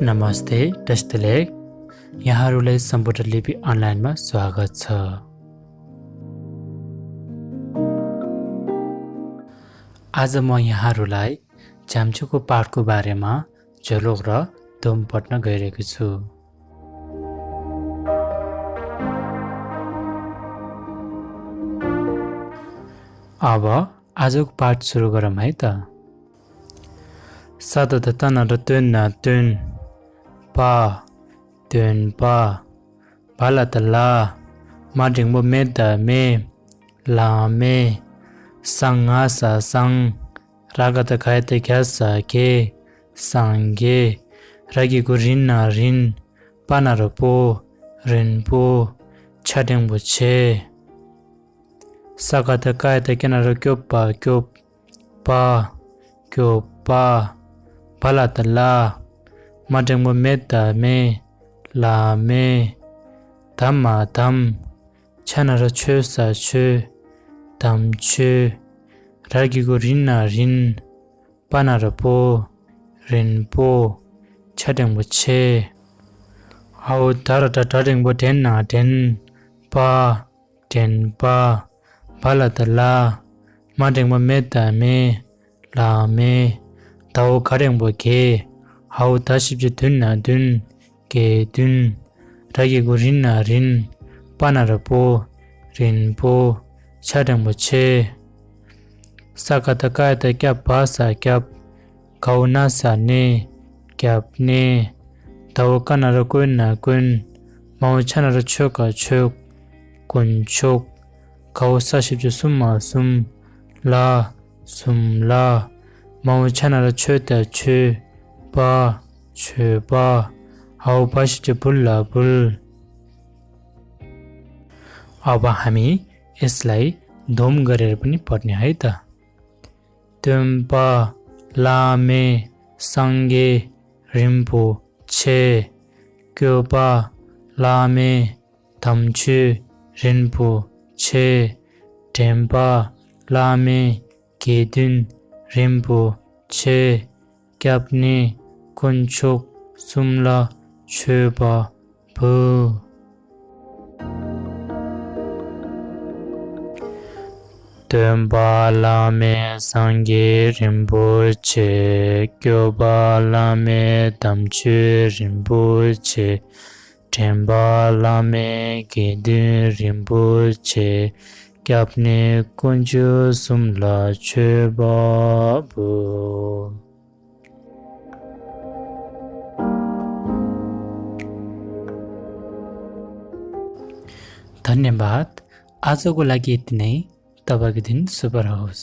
नमस्ते टेस्टलेक यहाँहरूलाई सम्पूर्ण लिपि अनलाइनमा स्वागत छ। आज म यहाँहरूलाई झ्याम्चुको पाठको बारेमा झोलुक र दोम पढ्न गइरहेको छु। अब आजको पाठ सुरु गरौँ है त। सदतन र तुन तुन पा तुन पा भला त ला माडिङ बो मे द मे ला मे सङ सा सङ रागत खाय त क्या सा के सङ्गे रागीको रिन रिन पाना र पो रिन पो छ्याटेङ बो छे सकत काय त केना र क्योप पा क्योप पा भला त ला माडिङ बो मे द मे ला मे धम्मा धम छ्याना र छ्यो सा छ्यो धम छ्यो रागीको रिन रिन पाना र पो रिन पो छ्याटेङ बो छे हौ धर त टरेङ बो ढेन ढेन पा ढेन पा भला त ला माडिङ बो मे द मे ला मे धौ खरेङ बो के हौ धसिब दुन दुन के दुन रागीको रिन रिन पाना र पो रिन पो छ्याटेङ बो छे सकत काय त क्या भाषा क्याप खौ नासा ने क्याप ने धौ कना र कुन कुन मौ छना र छोक छोक कुन छोक खौ ससिब सुम सुम ला सुम ला मौ छना र छ्यो त छ्यो पा छ्यो पा हौ बसिब बुल्ला बुल। अब हामी यसलाई धोम गरेर पनि पढ्ने है त। तुम्पा लामे सङ्गे रिम्पो छे क्योपा लामे धम्छु रिम्पो छे ढेम्पा लामे केदुन रिम्पो छे क्याप्ने कुन्छोक सुम्ला छेपा भू। तुम्पा लामे सङ्गे रिम्पो छे क्योपा लामे धम्छु रिम्पो छे ढेम्पा लामे केदुन रिम्पो छे क्याप्ने कुन्छो सुम्ला छेपा भू। धन्यवाद। आजको लागि यति नै। तपाईँको दिन शुभ रहोस्।